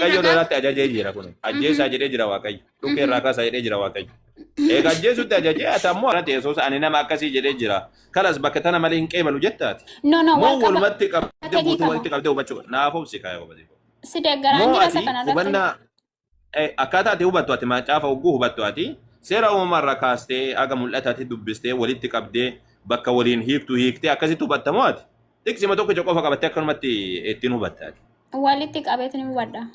Waaqayyo ragaa? lolaatti ajajee jira kun. Ajjeesaa jedhee jira Waaqayyo. Dhukkee irraa kaasaa jedhee jira Waaqayyo. Eega ajjeesutti ajajee ati ammoo irratti Yesuus ani nama akkasii jedhee jira. Kalas bakka tana malee hin qeebalu jettaati. No, no, Moo wal qaba. walumatti qabdee Qabatanii guutuu qaba. walitti qabdee hubachuu naaf obsi kaayee obsi. Si deeggaraan Moo jira isa ati kana irratti. hubannaa akkaataa ati hubattu, ati macaafa hogguu hubattu, ati seera uumamaa irraa kaastee aga mul'ataatti dubbistee walitti qabdee bakka waliin hiiktu hiiktee akkasitti hubatta moo ati xiqsima tokkicha qofa qabattee akkanumatti ittiin hubatta ati? Walitti qabeetiin hubadha.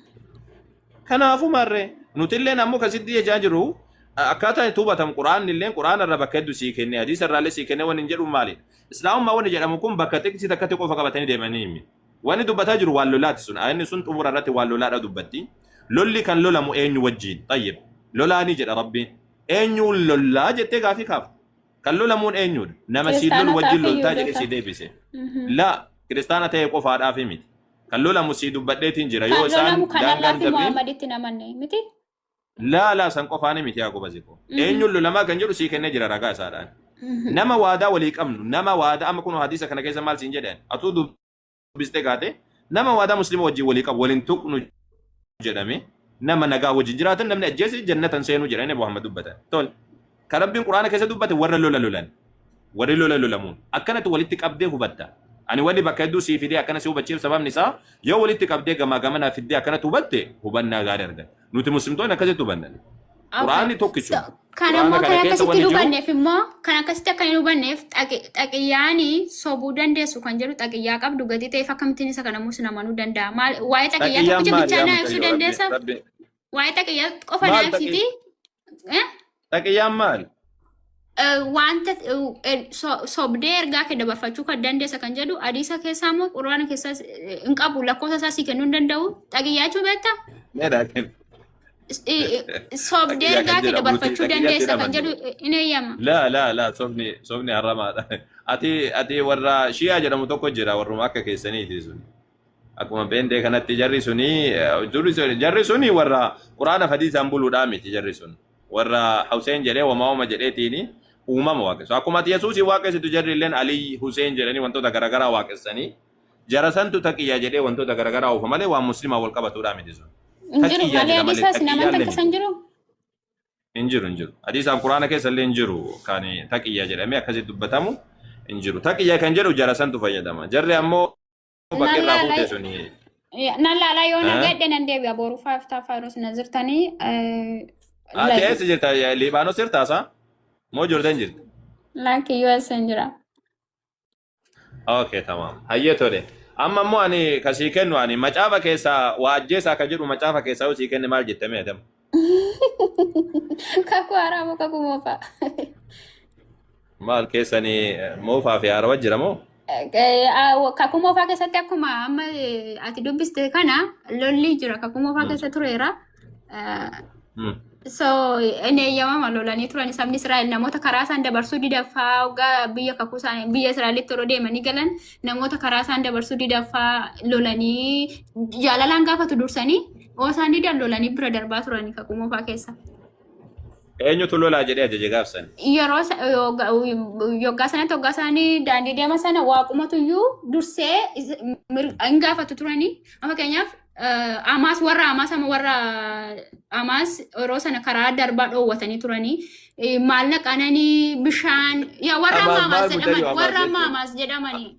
Kanaafuu marree nutilleen ammoo kasitti jechaa jiru, akkaataa itti hubatamu Quraanni illee Quraana irra bakka hedduu sii kennee, hadiisa irraallee sii kennee, wanni hin jedhu maali? Islaamummaa wanni jedhamu kun bakka xiqsii takkatti qofa qabatanii deemanii himi. Wanni dubbataa jiru waan lolaati sun. Ayanni sun xumura irratti waan lolaadha dubbatti. Lolli kan lolamu eenyu wajjiin? Xayyib. Lolaanii jedha Rabbiin. Eenyuun lollaa jettee gaafii kaafta. Kan lolamuun eenyudha? Nama siin lolu Kiristaanotaa wajjin fi loltaa jedhee Yihudoota. sii deebise. Laa, kiristaana ta'e qofaadhaaf miti. Kan lolamu sii dubbadheetiin jira. Yoo Kan isaan lolamu kan Allaa daangaan fi dabriin Muhammaditti hin amanne miti? Laa, laa, san qofaani miti yaa gobazi koo. Eenyuun lolamaa kan jedhu sii kennee jira ragaa isaadhaan. Nama waadaa walii qabnu, nama waadaa amma kun hadiisa kana keessa maal siin jedhan? Atuu dubbistee kaate, nama waadaa muslima wajjin walii qabu waliin tuqnu jedhame, nama nagaa wajjin jiraatan namni ajjeese jannatan seenuu jedhanii Nabi Muhammad dubbatan. Tole. Kan Rabbiin Quraana keessa dubbate warra lola lolan. Warri lola lolamuun akkanatti walitti qabdee hubatta. Ani wanni bakka hedduu sii fidee akkana si hubachiif sababni isaa yoo walitti qabdee gamaa gamanaa fiddee akkanatti hubatte hubannaa gaarii argatta. Nuti muslimtoonni akkasitti hubanna. Quraanni tokkichuma. So, kan Quraana ammoo kana kan keessa akkasitti wanni jiru hubanneef immoo, kan akkasitti akka hin hubanneef xaqiyyaani sobuu dandeessu kan jedhu xaqiyyaa qabdu gatii ta'eef akkamittiin isa kana immoo sin amanuu danda'a? Maal waa'ee xaqiyyaa Xaqiyyaan tokkicha maali bichaa yaa naa ibsuu mucayyoo rabbi dandeessa? rabbi Waa'ee xaqiyyaa qofa naa maal ibsiti. Eh? Xaqiyyaan maali? Wanta sobdee ergaa kee dabarfachuu kan dandeessa kan jedhu hadiisa keessaa immoo Quraana keessaas hin qabu, lakkoofsa isaa sii kennuu hin danda'u. Xaqiyyaa jechuun beektaa? Mee dhaqin. Sobdee Xaqiyyaa ergaa kan kee jedhamu nuti dabarfachuu xaqiyyaatti dandeessa kan hin jedhu amannu. in eeyyama. Laa, laa, laa, sobni haramaadha. Ati warra Shi'aa jedhamu tokko jira, warruma akka keessaniiti sun. Akkuma peentee kanatti jarri suni jarri suni warra Quraana hadiisaan buluudhaa miti jarri sun. Warra Hussein jedhee wama wama jedheetiin uumama waaqessu. Akkuma ati Yesuusii waaqessitu jarri illeen Alii Hussein jedhanii wantoota garaagaraa waaqessanii jara santu taqiyyaa jedhee wantoota garaagaraa oofa malee waan muslimaa wal qabatuudhaa miti sun. Hin jiru Taqiyyaa malee jedha malee hadiisas hin taqiyyaa amantan illee keessa miti. hin jiru. Hin jiru, hin jiru. Hadiisaaf Quraana keessa illee hin jiru kan taqiyyaa jedhamee akkasitti dubbatamu hin jiru. Taqiyyaa kan jedhu jara santu fayyadama. Jarri ammoo bakka Nan irraa laala fuute suni. Nan laala, yoo na Eh? gadhe nan deebi'a boru five taa faayiros na jirtanii. Ati eessa jirta? Liibaanos jirtaa saa? Moo Joordaan jirta? Lakki, US hin jira. Okay, tamam. Hayyee, tole. Amma immoo ani ka sii kennu, ani macaafa keessaa waa ajjeesaa ka jedhu macaafa keessaa yoo sii kenne maal jette mee atam? Kakuu haaraa moo kakuu moofaa? Maal keessanii moofaa fi haarawa jira moo? Kakuu moofaa keessatti akkuma amma ati dubbiste kana lolli jira, kakuu moofaa keessa tureera. So inni eeyyamama, lolanii turan sabni Israa'el namoota karaa isaan dabarsuu didaffaa waggaa biyya kakuu isaanii biyya Israa'elitti yeroo deemanii galan namoota karaa isaan dabarsuu didaffaa lolanii, jaalalaan gaafatu dursanii, oo isaan didan lolanii bira darbaa turanii kakuu moofaa keessa. Eenyutu lolaa jedhee ajaje gaafsan? Yeroo yoggaa sanatti waggaa isaanii daandii deema sana waaqumatu iyyuu dursee hin gaafatu turanii. Amma fakkeenyaaf Amaas, warra Amaas, amma warra Amaas yeroo sana karaa darbaa dhoowwatanii turanii, maallaqa ananii bishaan yaa warra amma Amaas maal Amaas mucayyoo jedhaman Amaas warra amma jechuun? Amaas jedhamanii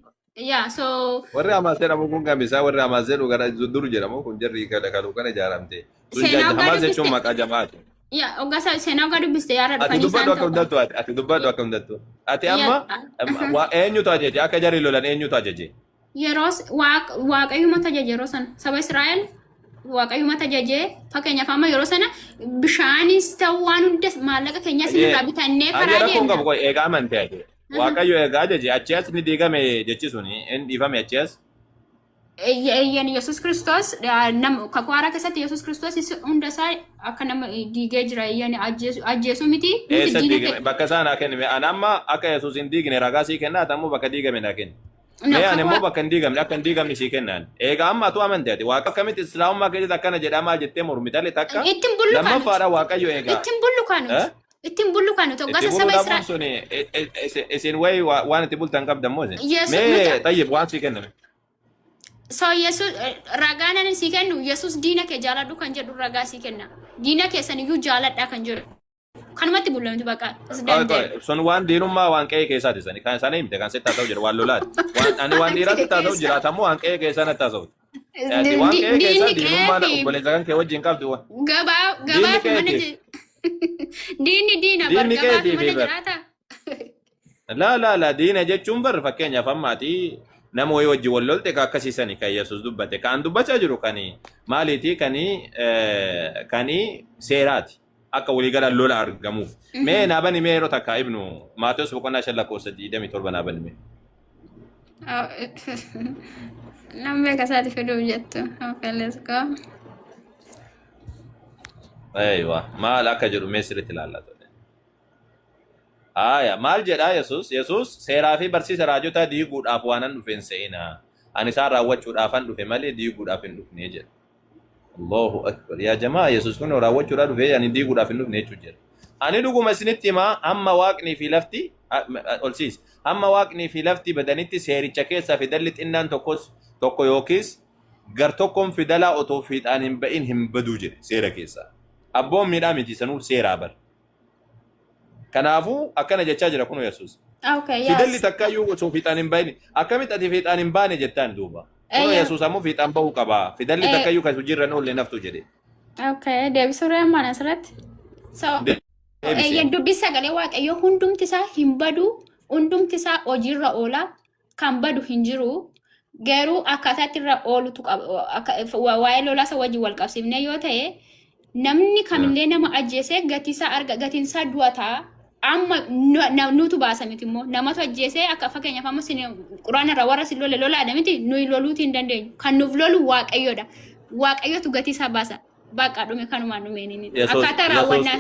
yaa so Warri Hamaas jedhamu kun kamisaa? Warri Hamaas jedhu gara dur jedhamu kun jarri kana kanuu kana ijaaramte. Sun Seenaa waggaa Hamaas jechuun dubbiste maqaa jamaati. Yaa waggaa seenaa waggaa dubbiste yaara Ati dhufanii dubbadhu isaan akka tokko. hundattu, ati dubbadhu akka hundattu. Ati amma Yaa eenyutu ajaje? Akka jarri lolan eenyutu ajaje? Yeroo Waaqayyumatu ajaje, yeroo sana saba Israa'el Waaqayyumatu ajaje. Fakkeenyaaf amma yeroo sana bishaanis ta'u waan hunda maallaqa keenyas Ajee irraa bitannee ajee karaa rakkoon deemna. qabu qoy eegaa amante ati. Waaqayyo eegaa ajaje achi as ni diigame jechi suni hin dhiifame achi as. Eeyyan, Yesuus Kiristoos kakuu haaraa keessatti Yesuus Kiristoos hunda isaa akka nama diigee jira. Eeyyan, ajjeesuu miti nuti Eessa diina diigame? Bakka isaa naa kennime. Ani amma akka Yesuus hin diigne ragaa sii kennaa, ati ammoo bakka diigame naa kenni. No, Mee ani kakuu immoo bakka hin diigamne akka hin diigamne sii kennaan. Egaa amma atu amante ati Waaqa akkamitti islaamummaa keessatti akkana jedhamaa jettee mormitale takka Ittiin bullu kaa nuti. lammaffaadha Waaqayyo egaa. Ittiin bullu kaa nuti. Eh? Ittiin bullu kaa nuti. Itti Hoggaasa buluu saba dhabuun Israa'el. suni isin wayi waan itti bultan qabdan moo isin? Yesu Mee nuti tayyib waan sii kenname. So Yesus ragaan ani sii kennu Yesus diina kee jaaladhu kan jedhu ragaa sii kenna. Diina keessan iyyuu jaaladhaa kan jedhu. Kanumatti bulla nuti bakka. Is Qoy danda'e. qoy sun waan diinummaa waan qe'ee keessaati sani kan isaanii himte kan sitti haasa'u jira waan lolaati. Waan ani waan dhiiraa sitti haasa'u jiraata ammoo waan qe'ee keessaa natti haasa'u. Ati waan qe'ee keessaa Diinni diinummaa qe'ee fi obboleessa kan kee wajjin qabdu waan. gabaa Diinni gabaa fi mana qe'eetiif. Diinni diina bar Diinni gabaa fi qe'eetiif mana bar. jiraata. Laa laa laa diina jechuun bar fakkeenyaaf ammaati nama wayii wajjin wal lolte ka akkasiisani kan Yesuus dubbate. Kan dubbachaa jiru kan maaliiti kan kan seeraati. Akka waliigalaan lola argamuuf. Mee naa bani mee yeroo takka ibnu Maatewos boqonnaa 5 lakkoofsa 27 naa bani mee. Nama beeka isaati fiduuf jettu. Okay, let's go. Eeywa maal akka jedhu mee sirriitti ilaallaa ture. Haaya maal jedhaa Yesuus? Yesuus seeraa fi barsiisa raajotaa diiguudhaaf waanan dhufe hin se'inaa. Ani isaan raawwachuudhaafan dhufe malee diiguudhaaf hin dhufne jedha. Allahu akbar. Yaa jamaa Yesuus kun raawwachuudhaaf dhufe ani diiguudhaaf hin dhufne jechuudha jedha. Ani dhuguma isinitti himaa hamma waaqnii fi lafti ol siis hamma waaqnii fi lafti badanitti seericha keessaa fidalli xinnaan tokkos tokko yookiis gar tokkoon fidalaa otoo fiixaan hin ba'in hin baduu jedhe seera keessaa. Abboommiidhaa miti sanuu seeraa bar. Kanaafuu akkana jechaa jira kunoo Yesuus. Okay, yes. Fidalli takka iyyuu osoo fiixaan hin bahin akkamitti ati fiixaan hin baane jettaan duuba. Kunoo Yesuus ammoo fiixaan bahuu qaba. Fidalli takka iyyuu kan hojiirra hin oolle naftu jedhe. Okay, deebisuu ree ammaan asirratti. So, Deebisi. dubbi sagalee Waaqayyoo hundumti isaa hin badu, hundumti isaa hojiirra oola, kan badu hin jiru. Garuu akkaataa itti irra oolutu qaba. Waa'ee lolaa isa wajjin wal qabsiifnee yoo ta'e, namni kamillee nama ajjeesee gatii isaa arga gatiin isaa du'a ta'a. Amma nutu baasa miti immoo namatu ajjeesee akka fakkeenyaaf amma isin quraana irraa warra isin lole lolaadha miti nuyi loluutii hin dandeenyu. Kan nuuf lolu Waaqayyoodha. Waaqayyotu gatii isaa baasa. Baqa dhume kanumaan dhume inni. Akkaataa raawwannaa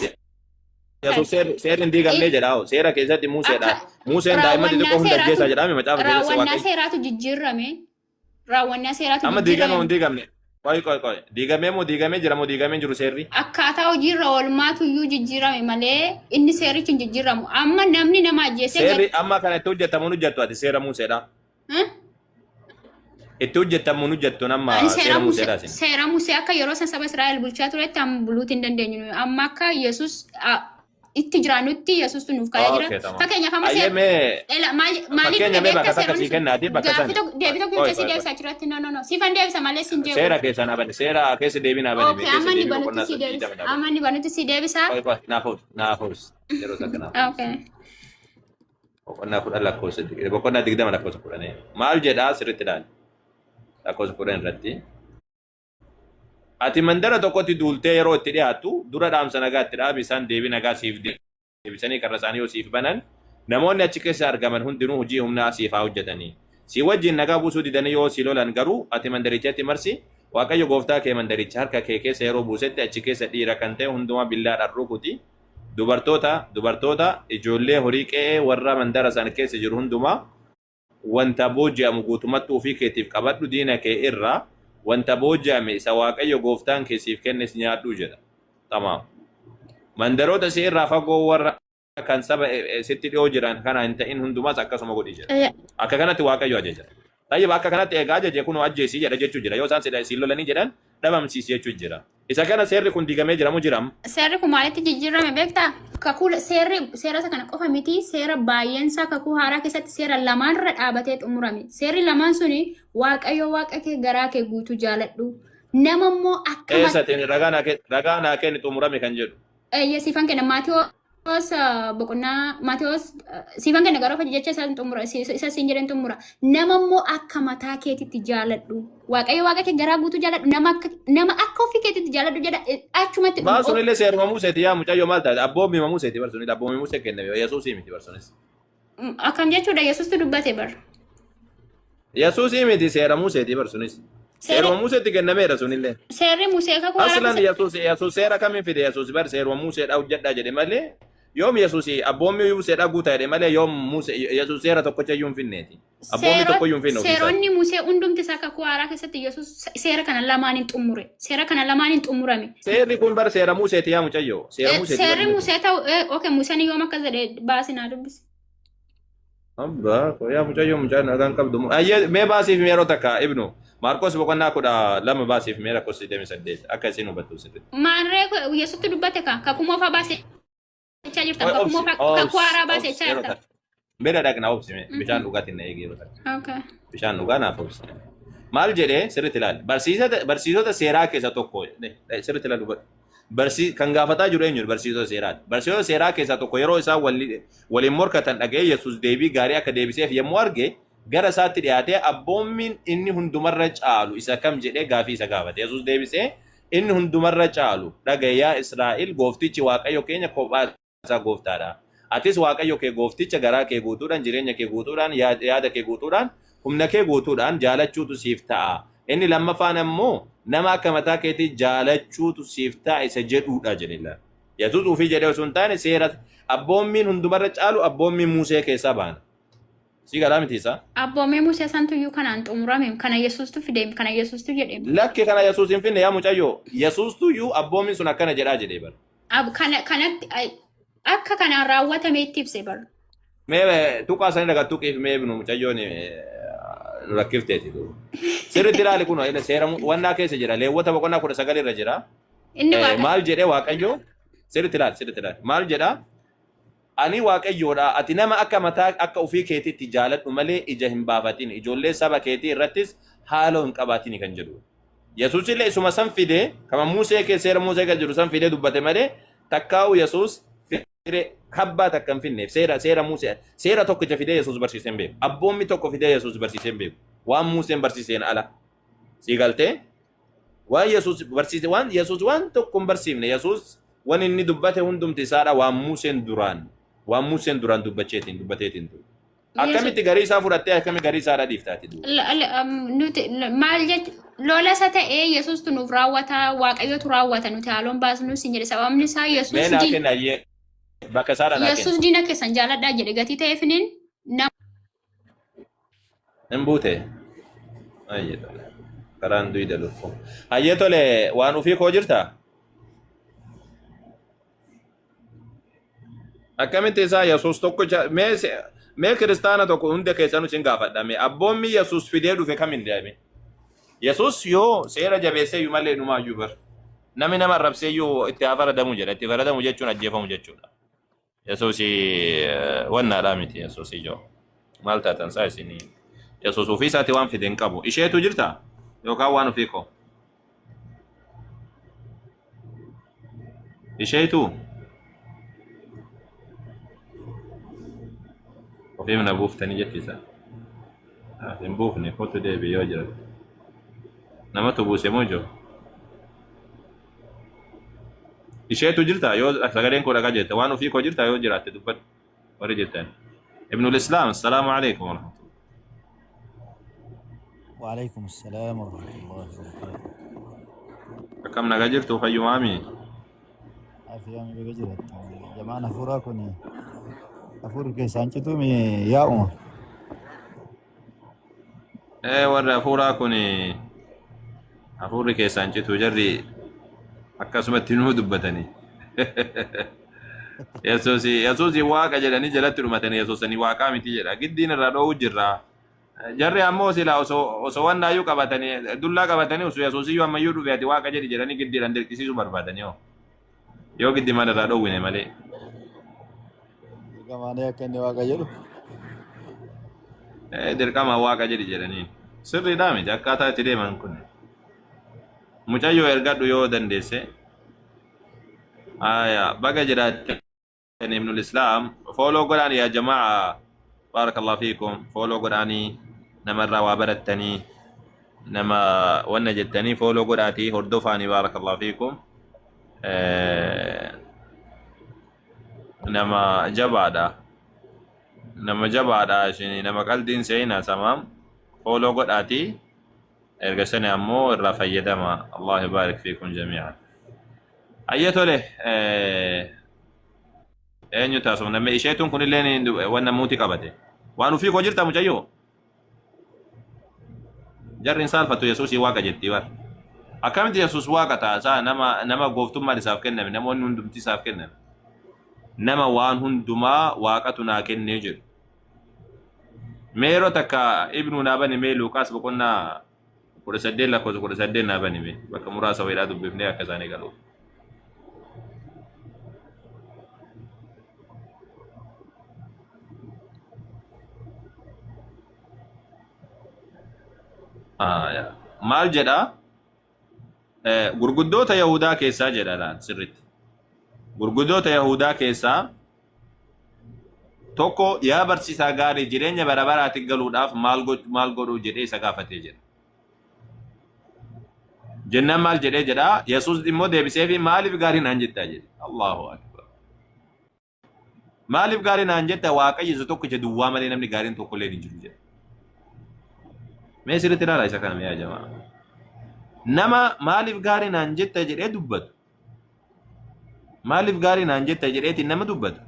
Yesuus seerri hin diigamnee jedha. Seera keessatti Museedha. Museen daa'imman xixiqqoo hunda ajjeesaa jedhame macaafa keessatti raawwannaa Waaqayyo. seeraatu jijjiirame. Raawwannaa seeraatu Amma diigame moo hin jijjiirame. diigamne? Qoy qoy qoy. Diigamee moo diigamee jira moo diigamee hin jiru seerri? Akkaataa hojiirra oolmaatu iyyuu jijjiirame malee inni seerichi hin jijjiiramu. Amma namni nama ajjeesee Seerri amma kana itti hojjetamu hin hojjettu ati seera Museedha. Hmm? Itti hojjetamu hin hojjettu nama Ani seera seera Musee Museedha isin. seera Musee akka yeroo san saba Israa'el bulchaa turetti amma buluuti hin dandeenyu. nuyi. Amma akka Yesuus itti jiraannutti Yesuustu nuuf kaa'ee jira. Okay, tamam. Fakkeenyaaf amma Ayyee seera mee Ela maaliif fakkeenya dhufe mee beekta bakka takka seeronni sii sun kennaati bakka gaaffii sani. tokko deebii tokko Qoy jecha si qoy qoy. deebisa achirratti no no no siifan deebisa malee sin jeequ. Seera keessa naa bani seera keessa deebii naa bani mee Okay keessa amma inni deebii banutti boqonnaa si sadii deebisa digdama naa bani. amma inni banutti si deebisa. Qoy qoy naaf oolsi naaf oolsi yeroo takka naaf oolsi. Okay. Boqonnaa 10 lakkoofsa boqonnaa 20 lakkoofsa 10 maal jedhaa sirriitti ilaali. Lakkoofsa 10 irratti. Ati mandara tokkotti duultee yeroo itti dhiyaattu dura dhaamsa nagaa itti dhaabi isaan deebii nagaa siif deebisanii karra isaanii yoo siif banan namoonni achi keessa argaman hundinuu hojii humnaa siif haa hojjetanii. Si wajjin nagaa buusuu didanii yoo si lolan garuu ati mandarichatti marsi Waaqayyo gooftaa kee mandaricha harka kee keessa yeroo buusetti achi keessa dhiira kan ta'e hundumaa billaadhaan rukuti. Dubartoota, dubartoota, ijoollee, horii qe'ee warra mandara sana keessa jiru hundumaa wanta booji'amu guutumatti ofii keetiif qabadhu, diina kee irraa wanta booji'ame isa Waaqayyo gooftaan kee siif kennes nyaadhu jedha. Tamaam. Mandaroota si irraa fagoo warra kan saba sitti dhi'oo jiran kana hin ta'in hundumaas akkasuma godhi jedha. Akka kanatti Waaqayyo ajaja. Tayyib akka kanatti egaa ajaje kunoo ajjeesii jedha jechuu jira. Yoo isaan siin lolanii jedhan dhabamsiisi jechuu jira. Isa kana seerri kun diigamee jira moo jira amma? Seerri kun maalitti jijjiirame beektaa? Kakuu seerri seera isa kana qofa miti seera baay'een isaa kakuu haaraa keessatti seera lamaanirra dhaabatee xumurame. Seerri lamaan suni Waaqayyo Waaqa kee garaa kee guutuu jaaladhu. Nama immoo akka Eessatti ragaa naa kenni ragaa naa kenni xumurame kan jedhu. Eeyyee siifan kenna Maatewos boqonnaa Maatewos siifan kenna garuu jecha isaa xumura isa siin jedhan xumura. Nama immoo akka mataa keetitti jaaladhu. Waaqayyo waaqa kee garaa guutuu jaaladhu. Nama akka ofii keetitti jaaladhu jedha achumatti Maa sunillee seeruma Museeti yaa mucayyoo maal taate abboommima Museeti bar sunillee abboommii Musee kenname Yesuusii miti bar sunis. Akkam jechuudha Yesuustu dubbate bar. Yesuusii miti seera Museeti bar sunis. Seeruma Museetti kennameera sunillee. Seerri Musee kakuu haaraa Aslan keessa Yesuus Yesuus seera kamiin fide Yesuus bar seeruma Museedha hojjedhaa jedhe malee yoom Yesuus abboommii Museedha guutaa jedhe malee yoom Musee Yesuus seera tokkocha iyyuu hin finneeti. Abboommii tokko iyyuu hin finne ofii isaati. Seeronni Musee hundumti isaa kakuu haaraa keessatti Yesuus seera kana lamaaniin xumure. Seera kana lamaaniin xumurame. Seerri kun bar seera Museeti yaa mucayyoo. Seera Museeti bar Seerri inni kun. Musee ta'u okay Museen yoom akka jedhe baasi naa dubbisi. Abbaa koo yaa mucayyoo mucaan nagaan qabdu. Ayyee mee baasiif yeroo takka ibnu Maarqos boqonnaa 12 baasiif mee lakkoofsa 28 akka isin hubattu sirriitti. Maarree Yesuutti dubbate ka kakuu moofaa baasee jechaa jirta. Oi, Kakuu obsi, moofaa kakuu obsi, haaraa baasee obsi jechaa yeroo jirta. takka. Bira dhaqna obsi mee bishaan dhugaatiin na eegi yeroo takka. Okay. Bishaan dhugaa naaf obsi. Maal jedhee sirriitti ilaali. Barsiisota seeraa keessaa tokko sirriitti ilaali hubadhu. Kan gaafataa jiru eenyudha? Barsiisota seeraati. Barsiisota seeraa keessaa tokko yeroo isaan waliin morkatan dhaga'ee Yesuus deebii gaarii akka deebiseef yommuu arge gara isaatti dhiyaatee abboommiin inni hundumarra caalu isa kam jedhee gaafii isa gaafate. Yesuus deebisee inni hundumarra caalu dhaga'i yaa Israa'el gooftichi Waaqayyo keenya kophaa isaa gooftaadha. Atis Waaqayyo kee goofticha garaa kee guutuudhaan, jireenya kee guutuudhaan, yaada kee guutuudhaan, humna kee guutuudhaan jaalachuutu siif ta'a. Inni lammaffaan ammoo nama akka mataa keetii jaalachuutu siif ta'a isa jedhuudha jedhe laal. Yesuus ufii jedhee osoo hin taane seera abboommiin hundumarra caalu abboommii Musee keessaa baana. Sii galaa miti isaa? Abboommii Musee santuyyuu kanaan xumurame kana Yesuustu fide kana Yesuustu jedhe. Lakki kana Yesuus hin finne yaa mucayyoo. Yesuustuyyuu abboommiin sun akkana jedhaa jedhee bara. Kana kanatti akka kanaan raawwatame itti ibse bar. Mee tuqaa sanii dhaga tuqiif mee ibnu mucayyoon nu rakkifteeti duuba. Sirriitti ilaali kun seera wannaa keessa jira leewwata boqonnaa 19 irra jira. Inni waaqa. Maal jedhee Waaqayyo sirriitti ilaali sirriitti ilaali maal jedhaa ani Waaqayyoodha ati nama akka mataa akka ofii keetiitti jaaladhu malee ija hin baafatin ijoollee saba keetii irrattis haaloo hin qabaatin kan jedhu. Yesuus illee isuma san fidee kama Musee kee seera Musee keessa jiru san fidee dubbate malee takkaa'u Yesuus fire habbaa takka hin finneef seera seera Musee seera tokkicha fidee Yesuus barsiisee hin beeku. Abboommi tokko fidee Yesuus barsiisee hin beeku. Waan Museen barsiiseen ala. Sii galtee? Waan Yesuus barsiise waan Yesuus waan tokko hin barsiifne Yesuus waan inni dubbate hundumti isaadha waan Museen duraan waan Museen duraan dubbacheetiin dubbateetiin ture. Akkamitti garii isaa fudhattee akkami garii isaadha dhiiftaati duuba. Nuti maal jech lola isa ta'ee Yesuustu nuuf raawwata Waaqayyotu raawwata nuti haaloon baasnu sin jedhe sababni isaa Mee Yesuus naa diin kenna ayyee bakka isaadha naa kenna. Yesuus diina keessan jaaladhaa jedhe gatii ta'eefiniin nama Hin buute. Ayyee tole. Karaan duyda lukkuu. Ayyee tole waan ofii koo jirtaa? Akkamitti isaa Yesuus tokkicha mee mee kiristaana tokko hunda keessanuu isin gaafadha mee abboommi Yesuus fidee dhufe kamin deeme? Yesuus yoo seera jabeessee iyyuu malee inumaayyuu bar. Namni nama arrabsee iyyuu itti haa faradamu jedha. Itti faradamu jechuun ajjeefamu jechuudha. Yesuus wannaadhaa miti Yesuus ijoo. Maal taatan isaa isin Yesuus ofii isaati waan fide hin qabu. Isheetu jirta yookaan waan ofii koo. Isheetu ofiif na buuftanii jetti isaa. Hin buufne kootu deebi yoo jiraate. Namatu buuse moo ijoo? Isheetu jirta yoo sagaleen koo dhagaa jirta waan ofii koo jirta yoo jiraatte dubbadhu warri jirtan. Ibnul Islaam assalaamu alaikum warahmatullahi. وعليكم السلام ورحمة الله وبركاته. Akkam nagaa jirtu fayyumaami? Afiyaan baga jiraattan. Jamaan hafuuraa kun hafuurri keessaan cituumi yaa'uma. Ee warri hafuuraa kun hafuurri keessaan citu jarri akkasumatti nuu dubbatanii. Yesuus Yesuus waaqa jedhanii jalatti dhumatanii Yesuusanii waaqaa miti jedha. Giddiin irraa dhoowwu jirra. Jarri ammoo silaa osoo osoo wannaayyuu qabatanii dullaa qabatanii osoo Yesuusiyyuu ammayyuu dhufe ati waaqa jedhi jedhanii giddiidhaan dirqisiisuu barbaadanii hoo. Yoo giddimaan irraa dhoowwine malee. Dirqamaanii akka inni waaqa jedhu. Dirqama waaqa jedhi jedhanii. Sirriidhaa miti akkaataa itti deeman kun. Mucayyoo ergadhu yoo dandeesse. Aya baga jiraatte Ibnul Islaam follow godhaan yaa jamaa barakallahu fiikum follow godhaanii namarraa waa barattanii nama wanna jettanii follow godhaatii hordofaanii barakallahu fiikum nama jabaadha nama jabaadha isin nama qaldiin seenaa samaam follow godhaatii erga sani ammoo irraa fayyadama Allah yubarik fiikum jamii'an. Ayyee tole eenyu taasifamna namni isheetuun kunillee wanna muuti qabate waan ufii koo jirta mucayyoo jarri hin saalfattu Yesuusii waaqa jetti bar akkamitti Yesuus waaqa ta'a isaa nama nama gooftummaan isaaf kenname namoonni hundumti isaaf kenname nama waan hundumaa waaqatu naa kennee jedhu. Mee yeroo takka ibnuu naa bani mee Luuqaas boqonnaa 18 lakkoofsa 18 naa bani mee bakka muraasa wayiidhaa dubbifnee akka isaanii galuuf. Maal jedhaa? Gurguddoota Yahudaa keessaa jedha laal sirriitti. Gurguddoota Yahudaa keessaa tokko yaa barsiisaa gaarii jireenya bara baraatti galuudhaaf maal godhuu jedhee isa gaafatee jedha. Jennaan maal jedhee jedha? Yesuus immoo deebiseefi maaliif gaarii naan jettaa jedhe. Allahu akbar. Maaliif gaarii naan jetta Waaqayyo isa tokkicha duwwaa malee namni gaariin tokko illee hin jiru jedhe. Mee sirriitti ilaalaa isa kana mee yaa jamaa. Nama maaliif gaarii naan jetta jedhee dubbatu. Maaliif gaarii naan jetta jedheetiin nama dubbatu.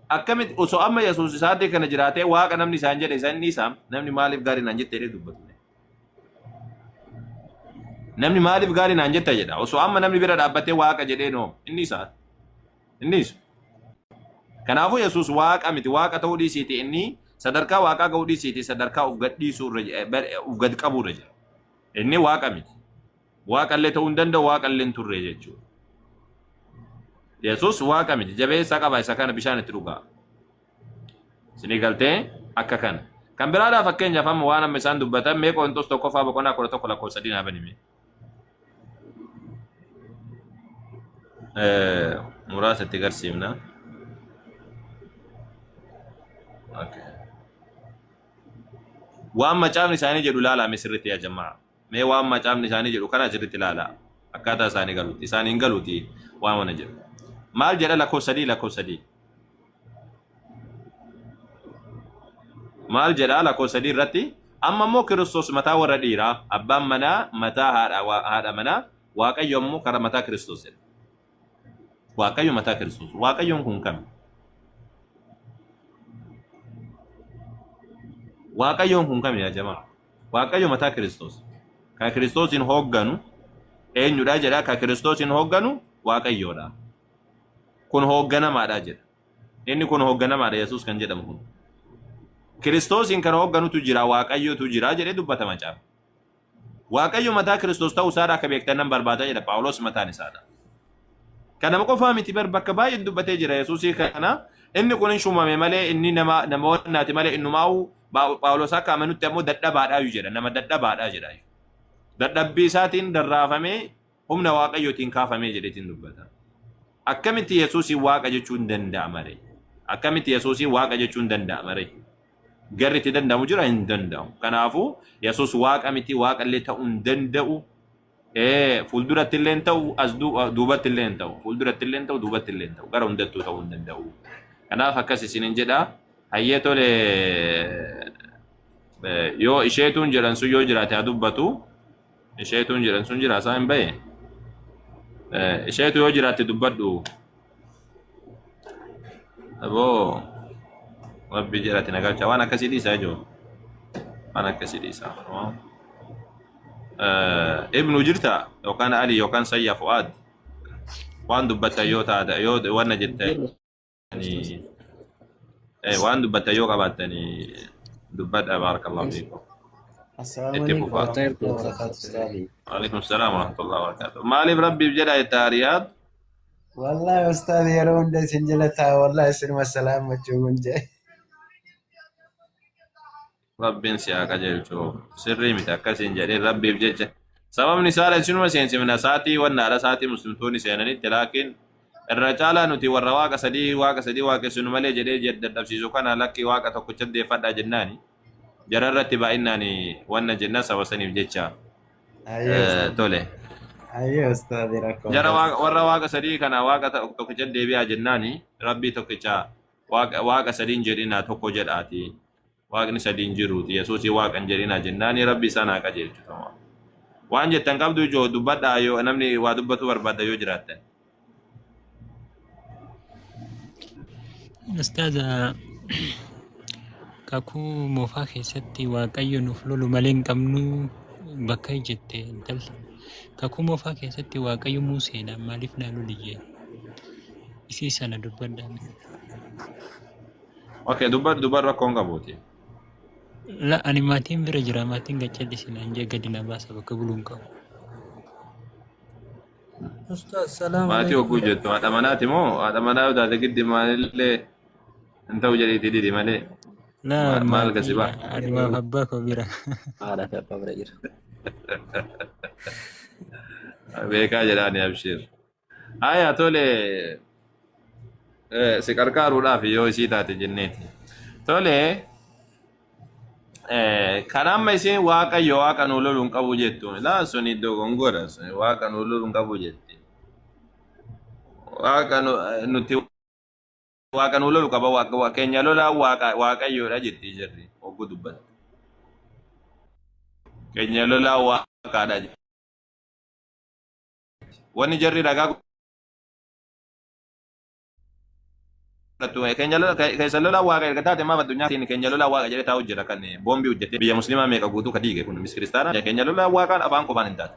Akkamitti osoo amma Yesuus isaatii kana jiraatee Waaqa namni isaan jedhe isaan inni isaa namni maaliif gaarii naan jetta jedhee dubbatu. Namni maaliif gaarii naan jetta jedha. Osoo amma namni bira dhaabbatee Waaqa jedhee noo inni isaa. Inni isu. Kanaafuu Yesuus Waaqa miti. Waaqa ta'uu dhiisiiti inni sadarkaa Waaqaa ga'uu dhiisiiti sadarkaa of gad dhiisuu irra of gad qabuu irra jira. Inni Waaqa miti. Waaqa illee ta'uu hin danda'u, Waaqa illee hin turre jechuudha. Yesuus Waaqa miti. Jabeessaa qaba isa kana bishaan itti dhugaa. Isinii galtee akka kana. Kan biraadhaa fakkeenyaaf amma waan amma isaan dubbatan mee Qorontos tokkoffaa boqonnaa 11 lakkoofsa 3 naa bani mee. Muraasa itti garsiifna. Okay. Waan macaafni isaanii jedhu ilaalaa mee sirriitti yaa jamaa. Mee waan macaafni isaanii jedhu kana sirriitti ilaalaa. Akkaataa isaanii galuutti. Isaanii hin galuuti waan mana jedhu. Maal jedha lakkoofsa 3 lakkoofsa 3. Maal jedha lakkoofsa 3 irratti? Amma immoo Kiristoos mataa warra dhiiraa, abbaan manaa mataa haadha manaa, Waaqayyo ammoo karaa mataa Kiristoos jedha. Waaqayyo mataa Kiristoos. Waaqayyoon kun kami? Waaqayyoon kun kami yaa jamaa? Waaqayyo mataa Kiristoos. Ka Kiristoosiin hoogganu eenyudha jedha? Ka Kiristoosiin hoogganu Waaqayyoodha. Kun hoogganamaadha jedha. Inni kun hoogganamaadha Yesuus kan jedhamu kun. Kiristoosiin kan hoogganutu jira, Waaqayyotu jira jedhee dubbata macaafa. Waaqayyo mataa Kiristoos ta'uu isaadha akka beektan nan barbaada jedha Phaawulos mataan isaadha. Kanama qofaa miti bar bakka baay'ee dubbatee jira Yesuusii kana. Inni kun hin shuumame malee inni nama nama wannaati malee innumaa'u Phaawulos akka amanutti ammoo dadhabaadhaayu jedha nama dadhabaadhaa jedha. Dadhabbii isaatiin darraafamee humna Waaqayyootiin kaafamee jedheetiin dubbata. Akkamitti Yesuusiin Waaqa jechuun danda'ama ree? Akkamitti Yesuusiin Waaqa jechuun danda'ama ree? Garri itti danda'amu jira hin danda'amu. Kanaafuu Yesuus Waaqa miti, Waaqa illee ta'uu hin danda'u. Fuulduratti illee hin ta'u, as duubatti illee hin ta'u. Fuulduratti illee hin ta'u, duubatti illee hin ta'u. Gara hundattuu ta'uu hin danda'u. Kanaaf akkas isiniin jedha. Hayyee tole yoo isheetuun jedhan sun yoo jiraate haa dubbatu. Isheetuun jedhan sun jira isaa hin bahe. Isheetu yoo jiraatte dubbadhu. Aboo rabbi jedhati na galcha waan akkasii dhiisaa ijoo. Waan akkasii dhiisaa. Ibnu jirta yookaan Ali yookaan Sayya Fu'aad waan dubbattan yoo taata yoo wanna jettanii waan dubbattan yoo qabaattanii dubbadha baarakallahu fiikum. Assalamu Itti alaikum fufaa. warahmatullahi wabarakatuh ustaadhi. Waalaikum salaam warahmatullahi wabarakatuh. Maaliif rabbiif jedha jetta Riyaad? Wallahi ustaadhi yeroo hunda isin jala taa wallahi isinuma salaammachuu kun jedhe. Rabbiin si haa qajeelchu. Sirrii miti akkasiin jedhee rabbiif jecha. Sababni isaa isinuma seensifna saatii wannaadha saatii muslimtoonni seenanitti laakiin irra caalaa nuti warra waaqa sadii waaqa sadii waaqessinu malee jedhee dadhabsiisu kana lakkii waaqa tokkicha deeffadhaa jennaani. Jara irratti baay'inaan wanna jenna saba saniif jecha. Ayyee ustaadhi. Tole. Ayyee ustaadhi rakkoo Jara qabu. warra waaqa sadii kana waaqa tokkicha deebi'aa jennaani rabbii tokkicha waaqa sadiin jedhinaa tokko jedhaati. Waaqni sadi hin jiruuti. Yesuusii Waaqa hin jedhinaa jennaani Rabbi isaan haa qajeelchu. Tamam. Waan jettan qabdu ijoo dubbadhaa yoo namni waa dubbatu barbaadda yoo jiraattan. Ustaaza kakuu moofaa keessatti Waaqayyo nuuf lolu malee hin qabnu bakka jette intalli. Kakuu moofaa keessatti Waaqayyo Museedhaan maaliif naa loli jee? Isii sana dubbadhaa. Okay, dubbadhu dubbadhu rakkoo hin qabuuti. La ani maatiin bira jira maatiin gad callisi naan jee gadi na baasa bakka buluun qabu. Ustaz, salaam Maatii alaikum. hogguu jettu haadha manaati moo haadha manaa yoo taate giddi maalillee hin ta'u jedhiitii didi malee La maal gasi maatii ba'a. haadhumaaf abbaa koo bira. Haadhaa fi abbaa bira jira. Beekaa jedhaani abshiir. Aya tole si qarqaaruudhaaf yoo isii taate jenneeti. Tole kan amma isin waaqayyo waaqa nuu loluu hin qabu jettu laa suni dogongora suni waaqa nuu loluu hin qabu jetti. Waaqa nuti waaqa nuu lolu qaba waaqa keenya lolaa waaqa waaqayyoodha jetti jirri hogguu dubbatte. Keenya lolaa waaqaadha. Wanni jarri ragaa godhattu keenya lola keessa lolaa waaqa erga taate maaf addunyaatiin keenya lolaa waaqa jedhee taa'u jira kan boombii hojjetee biyya musliimaa meeqa guutuu ka diige kun mis kiristaanaa keenya lolaa waaqaan afaan qofaan hin taate.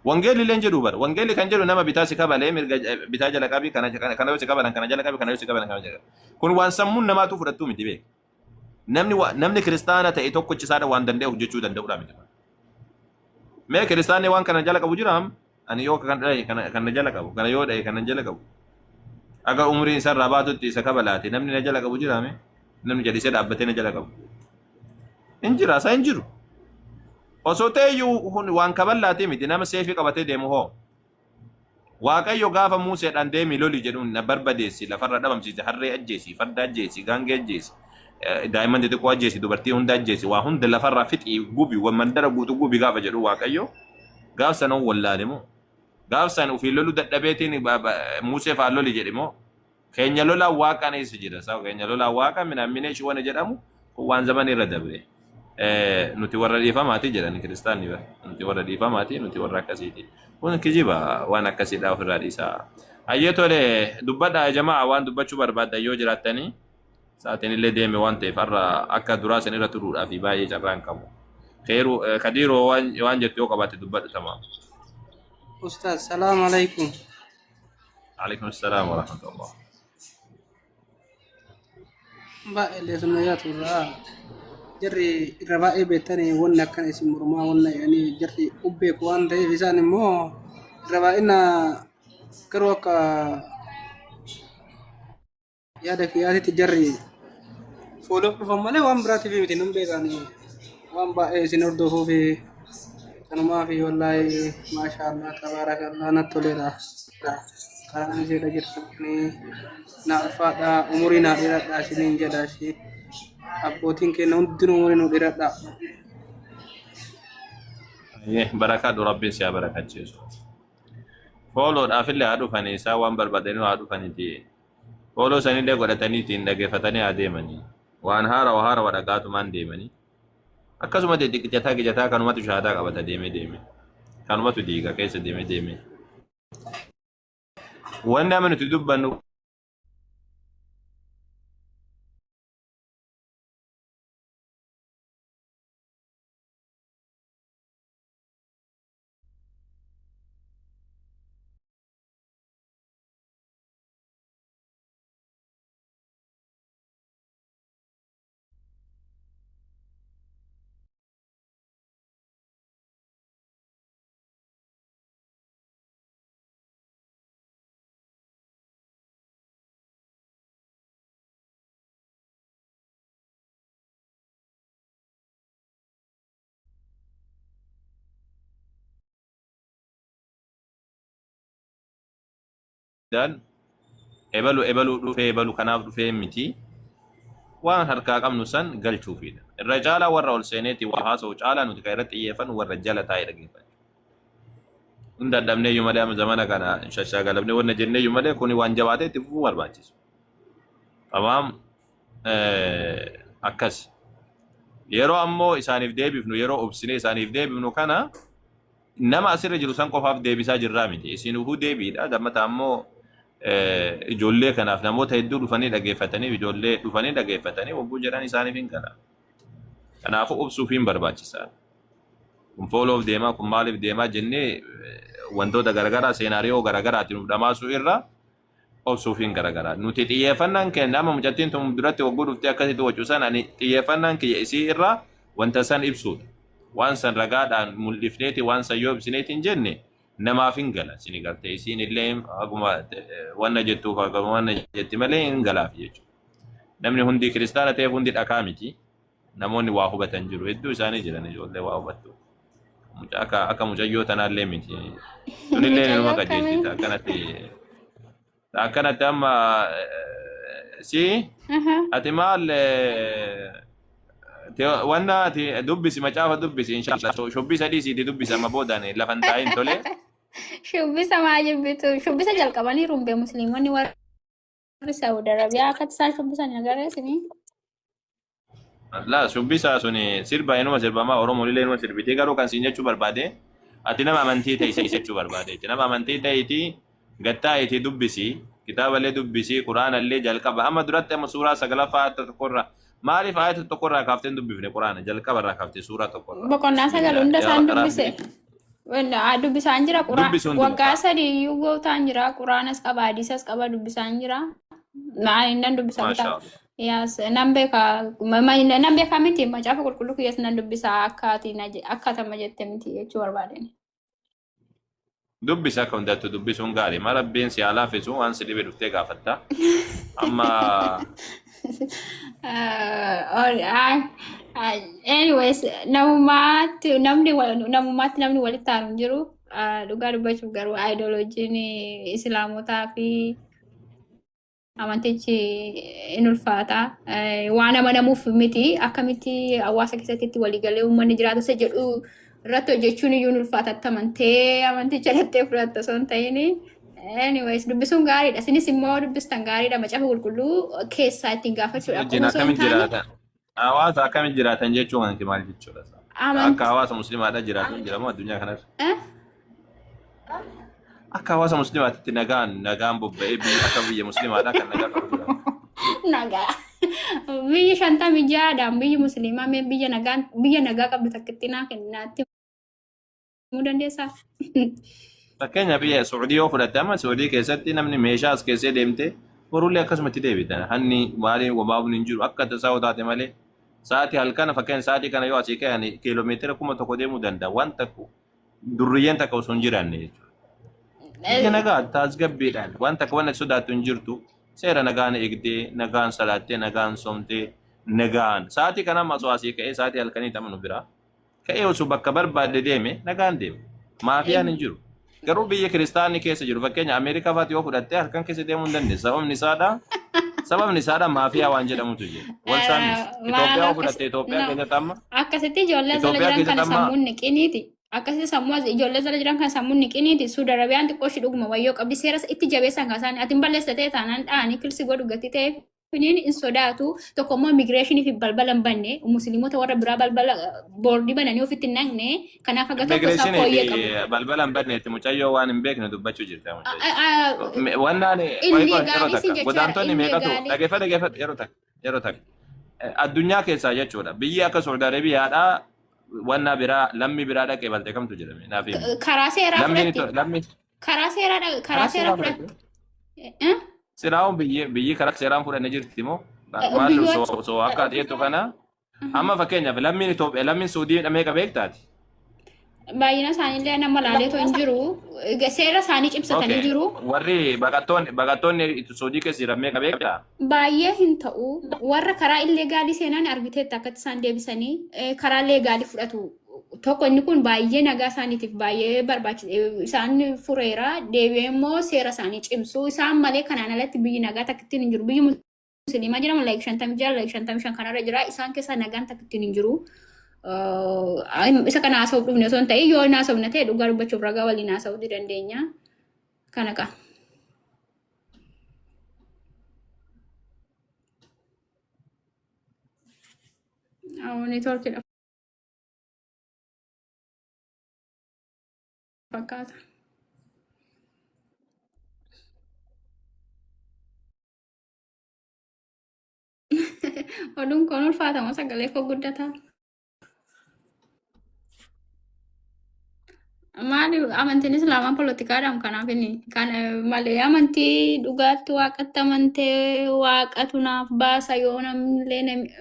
Wangeelli illee hin jedhu bara wangeelli kan jedhu nama bitaa si kabalee mirga bitaa jala qabi kana kana yoo si kabalan kana jala qabi kana yoo si kabalan kana jala qabi. Kun waan sammuun namaatu fudhattuu miti beek. Namni namni kiristaana ta'e tokkichi isaadha waan danda'e hojjechuu danda'udha miti. Mee kiristaanni waan kana jala qabu jiraam? Ani yoo kan dhahe kana kan na jala qabu kana yoo dhahe kan na jala qabu. Aga umriin isa irraa baatutti isa kabalaate namni na jala qabu jiraame? Namni jallisee dhaabbatee na jala qabu. Hin jira isa hin jiru. Osoo ta'e iyyuu kun waan kaballaatee miti nama seefii qabatee deemu hoo. Waaqayyo gaafa Muuseedhaan deemi loli jedhuun na barbadeessi lafarra dhabamsiisi harree ajjeesi farda ajjeesi gaangee ajjeesi daa'imman xixiqqoo ajjeesi dubartii hunda ajjeesi waa hunda lafarraa fixii gubi mandara guutuu gubi gaafa jedhu Waaqayyo gaaf sana wallaale moo gaaf sana ofiin loluu dadhabeetiin Muusee fa'aa loli jedhe moo Keenya lolaa waaqaan eessa jira? Isaa keenya lolaa waaqa minaaminee shiwana jedhamu kun waan zaman irra dabre. Nuti warra dhiifamaati jedhan kiristaanni bara. Nuti warra dhiifamaati nuti warra akkasiiti. Kun kijiba waan akkasiidha ofirraa dhiisaa. Hayyee tole dubbadhaa jamaa waan dubbachuu barbaaddan yoo jiraattanii sa'aatiin illee deeme waan ta'eef har'a akka duraa san irra turuudhaaf baay'ee carraa hin qabu. Keeruu kadiiroo waan jettu yoo qabaatte dubbadhu tamaa. Ustaz, salaam alaikum. Alaikum salaam wa rahmatullah. Baay'ee sunna yaatu irraa jarri irra baay'ee beektanii wanni akkana isin mormaa wanna jedhanii jarri ubbeeku waan ta'eef isaan immoo irra baay'ina garuu akka yaada kiyyaatitti jarri fuuluuf dhufan malee waan biraatiif miti nan beekaan waan baay'ee isin hordofuuf kanumaa fi wallaahi maashaallah tabaarakallah natti toleera karaan isin jirtan naa ulfaadha umurii naa dheeradha isiniin jedha ishee abbootiin keenya hundinuu umurii nu dheeradha. Barakaadhu rabbiin si haa barakachiisu. Fooloodhaaf illee haa dhufanii isaan waan barbaadanii haa dhufaniiti. Fooloo sanillee godhatanii ittiin dhageeffatanii haa deemanii. Waan haarawa haarawa dhagaatumaan deemanii. Akkasuma xixiqicataa qicataa kanumatu shahaadaa qabata deemee deemee. Kanumatu diiga keessa deemee deemee. Wanni amma nuti dubbannu guddaan ebalu ebaluu dhufee ebalu kanaaf dhufee miti waan harkaa qabnu san galchuufiidha. Irra caalaa warra ol seeneeti waa haasa'u caalaa nuti kan irratti xiyyeeffannu warra jala taa'ee dhaggeeffatu. Hin dadhabneeyyuu malee amma zamana kana shashaagalabnee wanna jenneeyyuu malee kuni waan jabaatee itti fufuu barbaachisu. Tamaam akkas. Yeroo ammoo isaaniif deebifnu yeroo obsinee isaaniif deebifnu kana nama asirra jiru san qofaaf deebisaa jirraa miti. Isin ufuu deebiidha. Lammata ammoo ijoollee kanaaf namoota hedduu dhufanii dhageeffataniif ijoollee dhufanii dhageeffatanii wagguu jedhan isaaniif hin gala. Kanaafuu obsuufiin barbaachisaadha. Kun fooloof deemaa kun maaliif deemaa jennee wantoota garaagaraa seenaariyoo garaagaraatiin of dhamaasuu irra Obsuufiin garagara. Nuti xiyyeeffannaan keenya amma mucattiin tun duratti wagguu dhuftee akkasitti wacu san ani xiyyeeffannaan kiyya isii irraa wanta san ibsuudha. Waan san ragaadhaan mul'ifneeti waan san yoo ibsineeti hin jenne namaaf hin gala. Sini gartee isiin illee akkuma wanna jettuuf akkuma wanna jetti malee hin galaaf jechuudha. Namni hundi kiristaana ta'eef hundi dhakaa miti. Namoonni waa hubatan jiru. Hedduu isaanii jiran ijoollee waa hubattu. Mucaa akka mucayyoo tanaallee miti. Tunillee Mucayyoo numa akkamiin? qajeelchita. Akkanatti akkanatti amma si ati maal wanna ati dubbisi macaafa dubbisi inshallah shubbisa dhiisiiti dubbisi amma boodaan lafan taa'in tole. Shubbisa maa jibbitu? Shubbisa jalqabanii rumbee musliimonni warri Saudi Arabiyaa akkatti isaan shubbisan hin agarree isinii? La shubbisa suni sirba inuma sirbamaa Oromoo illee inuma sirbitee garuu kan siin jechuu barbaade ati nama amantii ta'e isa jechuu barbaade nama amantii ta'eeti gattaa'iitii dubbisi kitaaballee dubbisi quraanallee jalqaba amma duratti amma suuraa sagalaffaa ayata tokkorraa maaliif ayata tokkorraa kaaftee hin dubbifne quraana jalqabarraa kaaftee suuraa tokkorraa Boqonnaa sagal bismillah hunda yaa isaan dubbise. rabbi Dubbisaan jira quraan dubbisi hunduma waggaa sadii iyyuu gootaan jira quraanas qaba hadiisas qaba dubbisaan jira. Maal nan dubbisa maasha kitaaba. Allah Yaas nan beeka nan beeka miti macaafa qulqulluu kiyyaas nan dubbisa akka ati akka atama jette miti jechuu barbaadeen. Dubbisi akka hundattu dubbisuun gaarii ma rabbiin si haa laaffisu waan si dhibe dhuftee gaafatta amma. Anyways, namummaatti namni namummaatti namni walitti aanu hin jiru. Dhugaa dubbachuuf garuu aayidoloojiin islaamotaa fi amantichi in ulfaata. Waan amanamuuf miti akkamitti hawaasa keessatti itti waliigalee uummanni jiraatu isa jedhu irratti hojjechuun iyyuu in ulfaata itti amantee amanticha dhattee fudhatta osoo hin ta'in. Anyways, dubbisuun gaariidha. Isinis immoo dubbistan gaariidha. Macaafa qulqulluu keessaa ittiin gaafachuudhaaf Wajjin qofa osoo hin akkamitti taane jiraatan hawaasa akkamitti jiraatan jechuun kan maal jechuudha akka hawaasa musliimaadha jiraatan jedhamu addunyaa kanarra Eh? Akka hawaasa musliimaatitti nagaan nagaan bobba'ee biyya akka biyya musliimaadha kan nagaa qabu jira. Nagaa. Biyyi 56dhaan biyyi musliimaa mee biyya nagaan biyya nagaa qabdu takkitti naa kennaatti himuu dandeessaa? Fakkeenya biyya Suudii yoo fudhatte amma Suudii keessatti namni meeshaa as keessee deemte borullee akkasumatti deebitan. Hanni maaliin wabaabni hin jiru akka tasaa yoo taate malee sa'aatii halkan fakkeenya sa'aatii kana yoo asii ka'an kiiloomeetira 1000 deemuu danda'a. Wanta durriyyeen takka osoo hin jiraanne jechuudha. Biyya nagaa tasgabbiidhaan waan takka waan ati sodaattu hin jirtu seera nagaan eegdee nagaan salaattee nagaan soomtee nagaan sa'aatii kana amma osoo asii ka'ee sa'aatii halkanii tamanu biraa ka'ee osoo bakka barbaadde deeme nagaan deema. Maafiyaan hin jiru. Garuu biyya kiristaanni keessa jiru fakkeenya Ameerikaa fa'aatti yoo fudhatte halkan keessa deemuu hin dandeessu. Sababni isaadha sababni isaadha maafiyaa waan jedhamutu jira. Wal saamis. Itoophiyaa Maal yoo fudhatte Itoophiyaa no. keessatti amma Akkasitti ijoollee jala Itoophiyaa jiran kana keessatti amma sammuun niqiniiti. Akkasitti sammuu ijoollee jala jiran kana sammuun niqiniiti. Suudi Arabiyaan xiqqoo ishii dhuguma wayyoo qabdi seera itti jabeessan kan isaan ati hin balleessa ta'e taanaan dha'anii kilsi godhu gatii ta'e finiin hin sodaatu. Tokko immoo immigireeshinii fi balbala hin banne musliimota warra biraa balbala boordii bananii ofitti hin naqne kanaaf haga tokko isaa Immigireeshinii fooyyee fi qabu. balbala hin banneetti mucayyoo waan hin beekne dubbachuu jirti mucayyoo. Wannaan qoy qoy yeroo Illegaalii takka siin jechaadha godaantonni meeqatu illegaalii. dhageeffadhu dhageeffadhu yeroo takka yeroo takka addunyaa keessaa jechuudha biyyi akka Saudi Arabiyaadhaa wannaa biraa lammii biraa dhaqee balte kamtu jedhame naaf himi. Karaa seeraa Lammiin fudhatti. lammi Karaa seeraa karaa karaa seeraa seeraa fudhatti. fudhatte. Eh? Silaa'uun biyyi biyyi karaa seeraan fudhanne jirti moo maal Biyyoota osoo akka ati jettu kana amma fakkeenyaaf lammiin Itoophiyaa lammiin Suudii meeqa beektaati? Baay'ina isaaniillee nama laaleetoo hin jiru. Seera isaanii cimsatanii Okay. jiru. Warri baqattoonni baqattoonni Suudii keessa jiran meeqa beektaa? Baay'ee hin ta'u. Warra karaa illegaalii seenan argiteetta akkatti isaan deebisanii karaa leegaalii fudhatu. Tokko inni kun baay'ee nagaa isaaniitiif baay'ee barbaachisa. Isaan fureera. Deebi'ee immoo seera isaanii cimsu. Isaan malee kanaan alatti biyyi nagaa takkittiin hin jiru. Biyyi musliimaa jedhamu like 56 like 55 kanarra jira. Isaan keessaa nagaan takkittiin hin jiru. Isa kana haasa'uuf dhufne osoo hin ta'in yoo hin haasofne ta'e dhugaa dubbachuuf ragaa waliin haasa'uu ni dandeenya. Kana qaba. Neetwoorkiidha fakkaata. Oduun kun ulfaatama sagalee koo guddataa. Maali amantiin Islaamaa poolitikaadhaan kanaaf inni kan malee amantii dhugaatti waaqatti amantee waaqatu naaf baasa yoo namnillee namni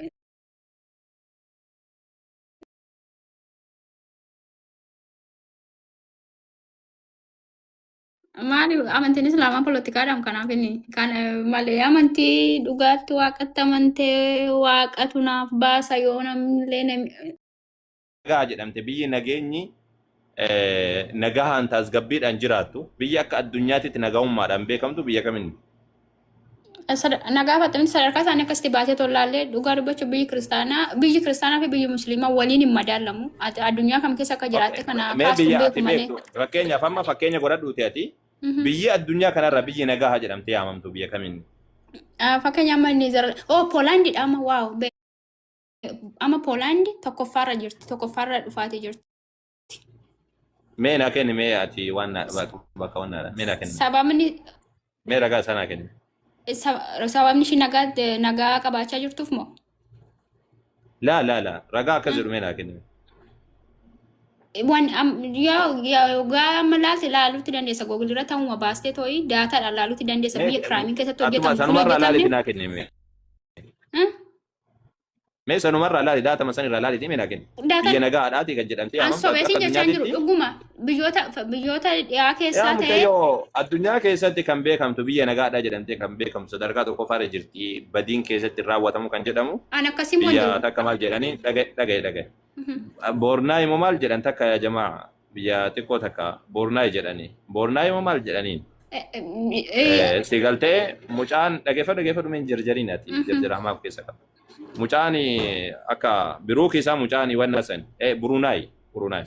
Maali amantiin Islaamaa poolitikaadhaan kanaaf inni kan malee amantii dhugaatti waaqatti amantee waaqatu naaf baasa yoo namnillee namni Nagaa jedhamte biyyi nageenyi nagahaan tasgabbiidhaan jiraattu biyya akka addunyaatitti nagahummaadhaan beekamtu biyya kaminni? Nagaa faxxamti sadarkaa isaanii akkasitti baasee tollaallee dhugaa dubbachuu biyyi kiristaanaa fi biyyi musliimaa waliin hin madaalamu. Ati addunyaa kam keessa akka jiraatte kana Mee kaasuun biyya beeku ati malee. beektu fakkeenyaaf amma fakkeenya godhadhuuti ati biyyi addunyaa kanarra biyyi nagaha jedhamtee yaamamtu biyya kaminni? Fakkeenya amma Niizar oh Poolaandidha amma waaw amma Poolaandi tokkoffaarra jirti tokkoffaarra dhufaatee jirti. Mee naa kenni mee ati waan na bakka waan naa mee naa kenni. Sababni Mee ragaa isaa naa kenni. Sababni ishii nagaa nagaa qabaachaa jirtuuf moo? Laa laa laa ragaa akkas jedhu mee naa kenni. Waan yaa yaa yoggaa amma laalte laaluutti dandeessa Google irra ta'uma baastee tooyi daataadhaan laaluutti dandeessa Mee biyya kiraayimiin keessatti atuma hojjetamu kun sanumarraa laaliiti hojjetamne. naa kenni mee. Mee sanumarraa laali daatama san irraa laaliiti mee naa kenni. Daataan Biyya nagaadhaati kan jedhamtee an yaamamtu sobee akka siin jechaa hin jiru addunyaatitti. dhuguma biyyoota biyyoota dhiyaa Yaa keessaa ta'ee mucayyoo addunyaa keessatti kan beekamtu biyya nagaadhaa jedhamtee kan beekamtu sadarkaa tokkoffaarra jirti badiin keessatti raawwatamu kan jedhamu an akkasii immoo hin biyya jiru. takka maal jedhanii dhagaye dhagaye dhagaye. Boornaa immoo maal jedhan takka yaa jamaa biyya xiqqoo takka Boornaay jedhanii. Boornaay immoo maal jedhaniin? Si galtee mucaan dhageeffadhu dhageeffadhu mee hin jarjariin ati jarjara hamaa of keessa qaba. Mucaan akka biruu keessaa mucaan wanna san Burunaay Burunaay.